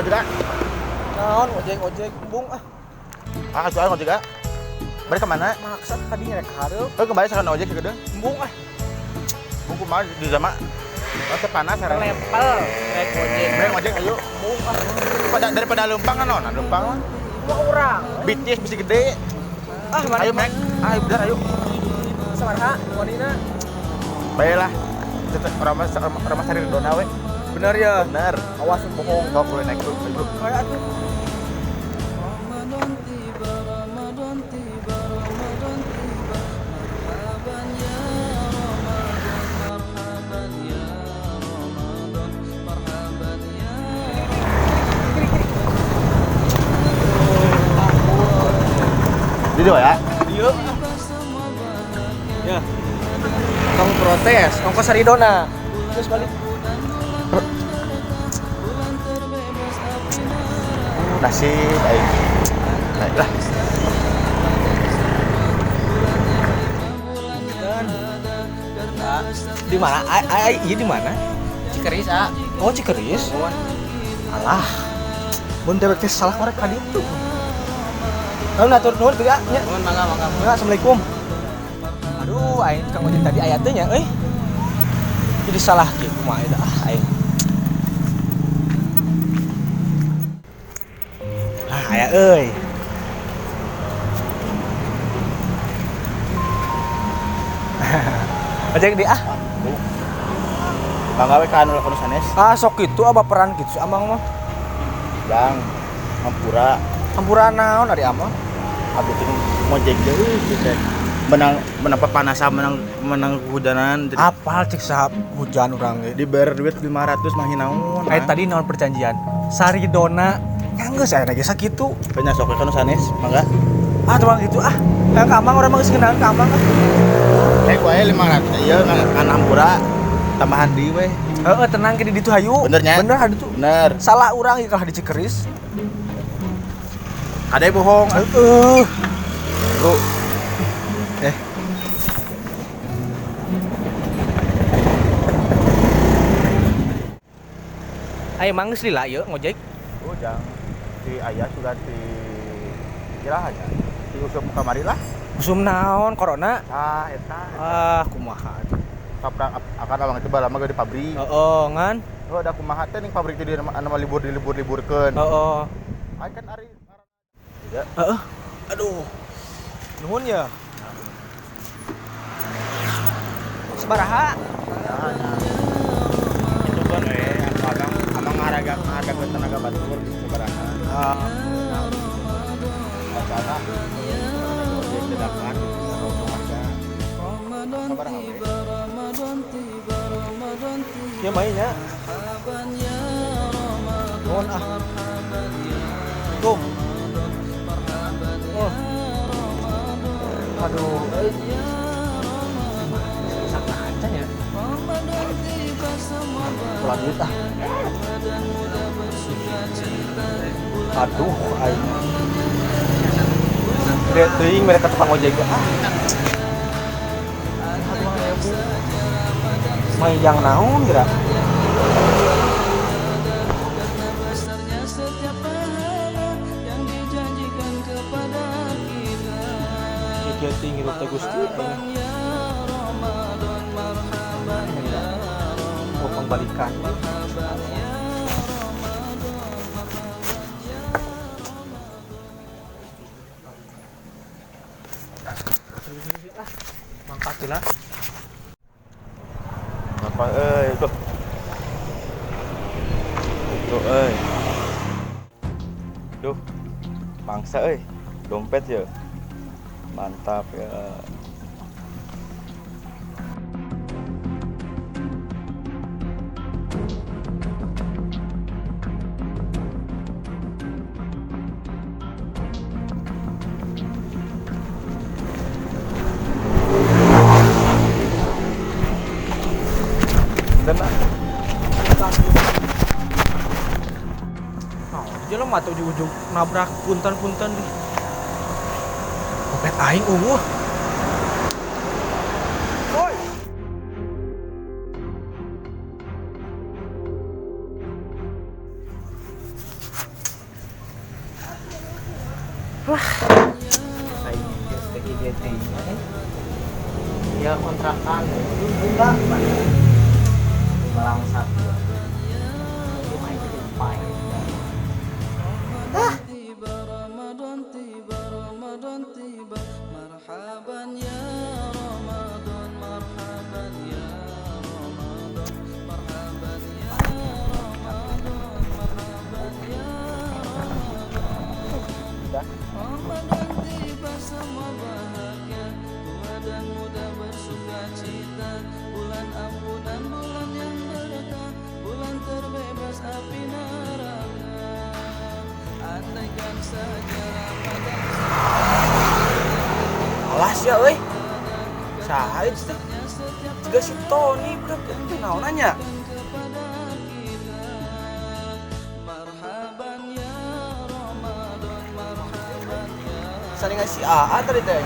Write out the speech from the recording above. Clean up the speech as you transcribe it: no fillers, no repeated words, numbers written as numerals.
Ojek ah. Naon ojek-ojek embung ah. Ah, atuh ah ojek ah. Bari ka mana? Maksa tadi ngerek hareup. Heuh kembali sakan ojek sakedeung. Embung ah. Bung kumaha di zaman oh, teh panas sareng. Level rek ojek. Bari ojek ayo. Embung ah. Daripada leumpang kan naon? Leumpang mah. Kumaha urang? BTS bisi gede. Ah, mana? Ayo, Mek. Ayo bener ayo. Sabaraha wanina? Baiklah. Orang mah sari dona we. Bener ya? Bener. Awas bohong. Sok boleh naik dulu, naik dulu. Kayak atuh. Ramadan tiba, Ramadan tiba, Ramadan tiba. Marhaban ya Ramadan, marhaban ya Ramadan, marhaban ya. Di dua ya. Dieu. Ya. Tong protes, ongkos saridona. Terus balik. Nasib aing. Baiklah. Di mana? Ai iya di mana? Cikeris ah. Oh, Cikeris. Alah. Mun dewek teh salah korek ka ditu. Lalu atur nuhun teu nya. Nuhun mangga mangga. Mangga, assalamualaikum. Aduh, aing tukang ojek tadi aya teh nya euy. Jadi salah kieu kumaha eta ah aing. Ah, aya euy. Ojek di ah. Mangga we ka anu lakon sanes. Ah, sok kitu ah baperan kitu si amang mah. Jang hampura. Hampura naon ari amang? Abdi teh ngojek deui teh. Menang menang papanasan, menang menang hujanan. Jadi Apal cek saha hujan urang ge. dibayar duit 500 mah naon. Kayak tadi naon perjanjian. Saridona nya geus aya ge sakitu. Nya sok we ka nu sanes, mangga. Ah, tukang gitu ah. Yang ka amang urang mah geus ngeunaan ka amang ah. Eh wae 500 ieu ngan hampura tambahan deui we. Heeh, tenang ke di ditu hayu. Bener nya? Bener hadu tuh. Bener. Salah urang ieu kalah di Cikeris. Kade bohong. Heeh. Bro. Eh. Ayo mang geus lila ieu ngojek. Oh, jang. Si ayah sudah di kira aja. Si usum kamari lah. Usum naon corona? Ah, eta. Ah, kumaha atuh. Kapra akan abang itu lama di pabrik. Heeh, ngan. Oh, ada kumaha teh ning pabrik teh di nama libur dilibur-liburkeun. Heeh. Ai kan ari ya. Heeh. Aduh. Nuhun ya. Sabaraha? Itu kan we abang abang ngaharaga ke tenaga batur sabaraha. Ah, Wacana. Ojek dadakan atau harga. Ramadan Sabaraha we. tiba, Ramadan tiba, Ramadan tiba. ieu mainnya. Marhaban ya Ramadan, Nuhun ah. marhaban ya Tuh. Ramadan, marhaban ya Oh. Ramadan, Aduh, euy. ya Ramadan. Sangat aja ya. Ramadan tiba semua Pulang duit ah. bahagia dan muda bersuka cita. Aduh, aing. Gede teuing mereka tukang ojek ah. Main yang naon geura? Karena besarnya setiap pahala yang dijanjikan kepada kita. Kieu teuing hirup teh Gusti aing. Marhaban ya Ramadan, marhaban ya Oh, pembalikan. marhaban ya Ramadan, marhaban ya Ramadan. Mangkat lah. Apa euy tuh. Tuh euy. Duh. Mangsa euy. Dompet ya. Mantap ya. Dan Nah, jelema tuh ujug-ujug nabrak punten-punten di. Dompet aing eueuh. Woi. Setan enggak. Bangsat. Ah. Tiba Ramadan, tiba Ramadan, tiba. Marhaban ya Ramadan, marhaban ya Ramadan, marhaban ya Ramadan, marhaban ya Ramadan. Ramadan tiba semua bahagia, tua dan muda bersuka cita. Bulan ampunan, bulan yang berkah, bulan terbebas api neraka. Andaikan saja Ramadan. Alas ya euy. Saha itu teh? Juga si Tony budak itu naon nya? Marhaban ya Ramadan, marhaban ya. Saling si AA tadi teh.